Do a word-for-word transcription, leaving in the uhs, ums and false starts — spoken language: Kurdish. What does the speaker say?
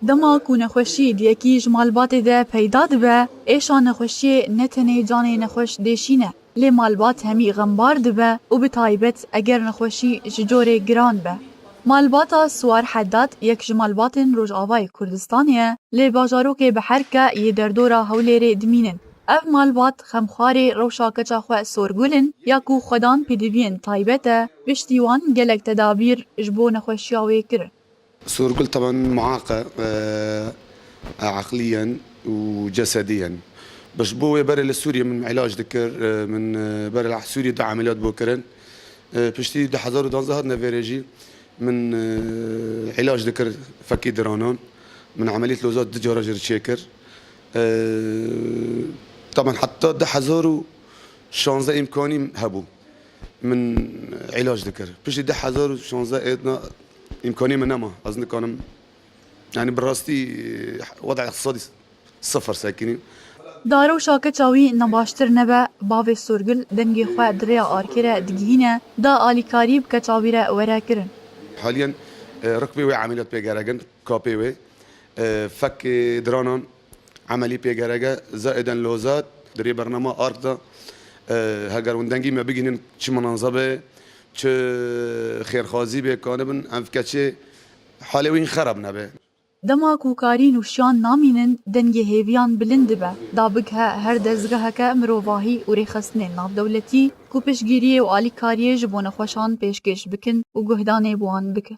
Dema ku nexweşî di yekî ji malbatê de peyda dibe, êşa nexweşiyê ne tenê canê nexweş dêşîne, lê malbat hemî xembar dibe û bi taybet eger nexweşî ji corê giran be. Malbata Siwar Heddad yek ji malbatên Rojavayê Kurdistanê ye, lê bajarokê bi herke yê derdora Hewlêrê dimînin. Ev malbat xemxwarê rewşa keça xwe Sorgul in, ya ku xwedan pêdiviyên taybet e, piştî wan gelek tedabîr ji bo nexweşiya wê kirin. Sorgul teben muaq e, e, eqliyen û cesediyen. Bi ji bo wê berê li Sûriyê min îlac dikir, e, min, e, berê li Sûriyê du emeliyat bû kirin. E, piştî du hezar û duwazdeh hatine vêrê jî min, e, îlac dikir fekî diranan. Min emeliyat loza du cara jî çêkir. E, teben heta du hezar û şazdeh îmkanî hebû. Min îlac dikir. Piştî du hezar û şazdeh êdna îmkanî min nema. Ez nikanim, yani bi rastî, e, weda iqtisadî sifir sekinî. Da rewşa keça wî nebaştir nebe, bavê Sorgul dengê xwe di rêya arkê re digihîne, da alîkarî bi keça wî re were kirin. Haliyen, e, rikbê wê emeliyat pê gerek in, kapê wê, e, fekê diranan emelî pê gerek e, zaêden lozat, di rê bernama ark de, e, heger hûn dengî me bigihînin, çi minaza be, çi xêrxwazî bê, kanibin ev keçê halê wî xerab nebe. Dema ku karî nûşiyan namînin, dengê hêviyan bilind dibe. Da bigihe her dezgeheke mirovahî û rêxistinên navdewletî ku piştgiriyê û alîkariyê ji bo nexweşan pêşkêş bikin û guhdanê bi wan bikin.